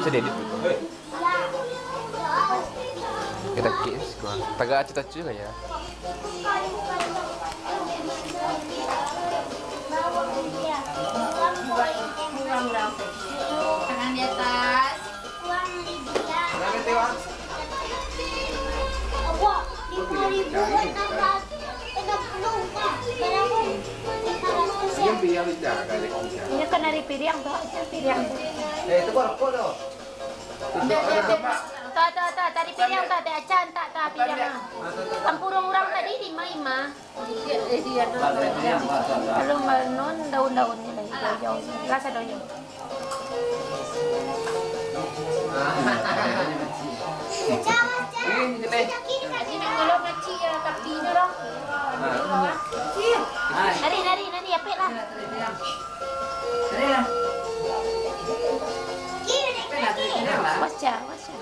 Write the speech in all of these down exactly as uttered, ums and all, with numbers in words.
Edit dulu. Kita kik siko. Tagak acu-acu lah ya. Tangan di atas. Inyo kan dari piriang tu, aja piriang tu. Eh, itu kok rokok tu? Tuh, tuh, tuh, tadi piriang tu, tadi acan tak, tak piriang ah. Tampurung urang tadi lima, lima. Alun manun daun-daun ni lai, daun. Lah sadonyo. Jadi nak kalau macik ya, tapi ni lah. Nari, nari, nari, apek lah. Waca, waca.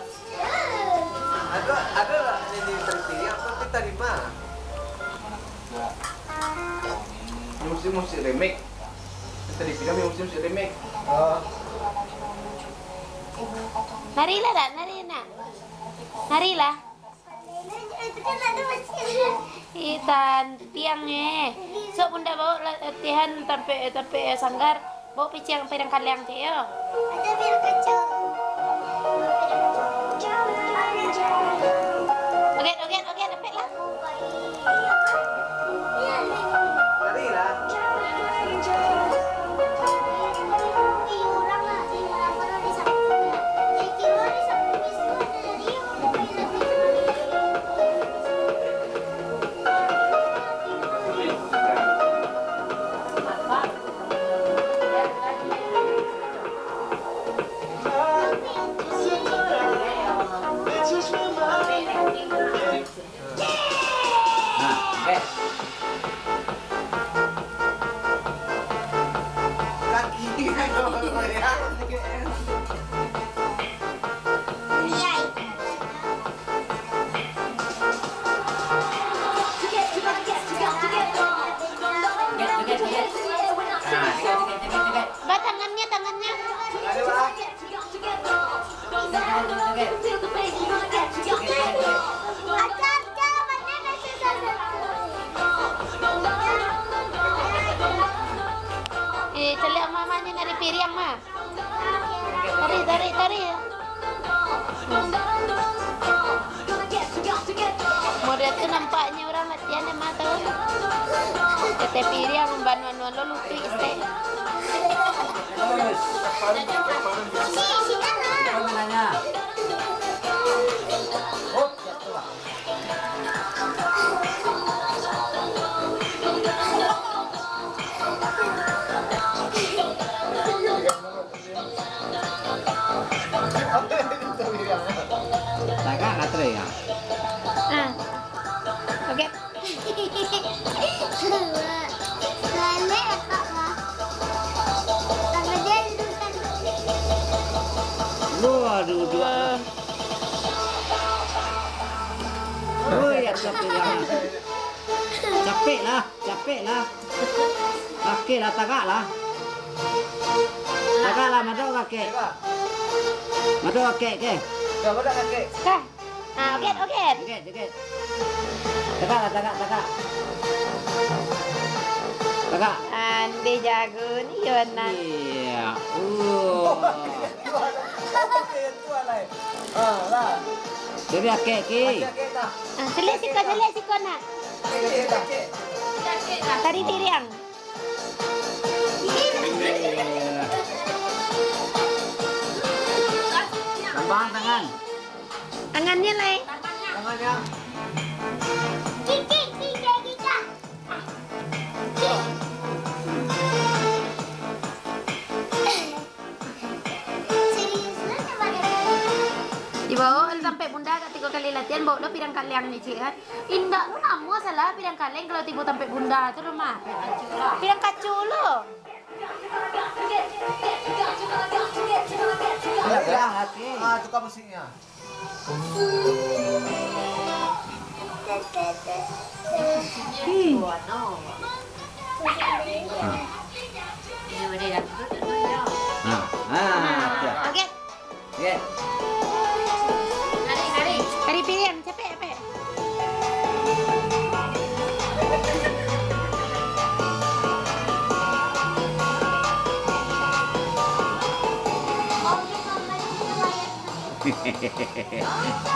Ado, ado lah nini terpilih apa kita lima. Musik, musik remake. Tadi bilang musik, musik remake. Oh. Nari lah, nak? Nari, nak? Nari lah. Ih, tantiang, eh. Sok bunda bawa latihan tampek, tampek sanggar. Bawa piciang, piriang kaleng cek yo. Ada piriang kaca. Oget, oget, oget, dapek lah. Lari lah. Nah, oke. Kaki. Ba, tangannya, tangannya. Eh, caliak mamak ni nari piriang mah. Tarik, tarik, tarik. Model tu nampaknyo urang latihan dek mah tu. Kata piriang, ban-ban lo lutuik, istek. Tagak lah, Tre, ya. Ah. Oke. Lu, aduh, dua. Woi, ya, capek lah. Capek lah, capek lah. Oke lah, tagak lah. Tagak lah, madok kakek. Madok kakek, ke? Dah, madok kakek. Dah. Ah, oke, oke. Oke, oke. Tagak lah, tagak, tagak. Tagak. Ande jago ni, Yonan. Iya. Uh. Oke, tu alai. Ah, lah. Jadi akek ki. Masih akek dah. Ah, selik siko, selik siko nak. Akek, akek. Tari piriang. Tambah tangan. Tangannya lai. Tangannya. Kiki, kiki, kiki. Dibawa tampek bunda ka tigo kali latihan, bawa lo piriang kaleng ni, cik, kan? Indak lo namo salah piriang kaleng kalau tibo tampek bunda tu rumah. Piriang kaco lo. Indak lah, hati. Ah, tukar musiknya. Nah, nah, ya. Oke. Oke. Hari, hari. Hari pilihan, capek, capek.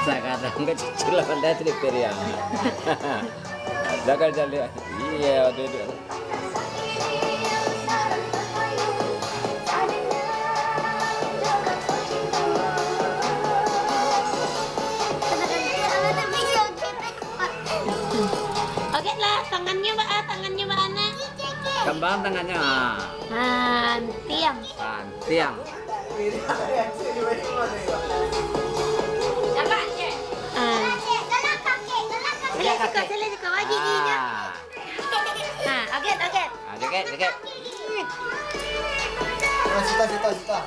Sakadang kecil lah, lihat ni piriang. Dah kan jadi. Iya, ada, ada. Oke lah, tangannya, Mbak, ah, tangannya, Mbak Ana. Kembang tangannya, ah. Antiang. Antiang. Ah. Sila suko, sila suko, wajib giginya. Ah. Ah, oget, oget. Ah, oget, oget. Ah, sita, sita, sita.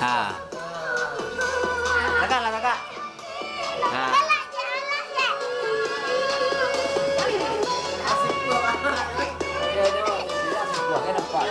Ah. Kakak lah, kakak. Ah. Asik tu, Abang. Dia, dia, dia asik tu, dia nampak.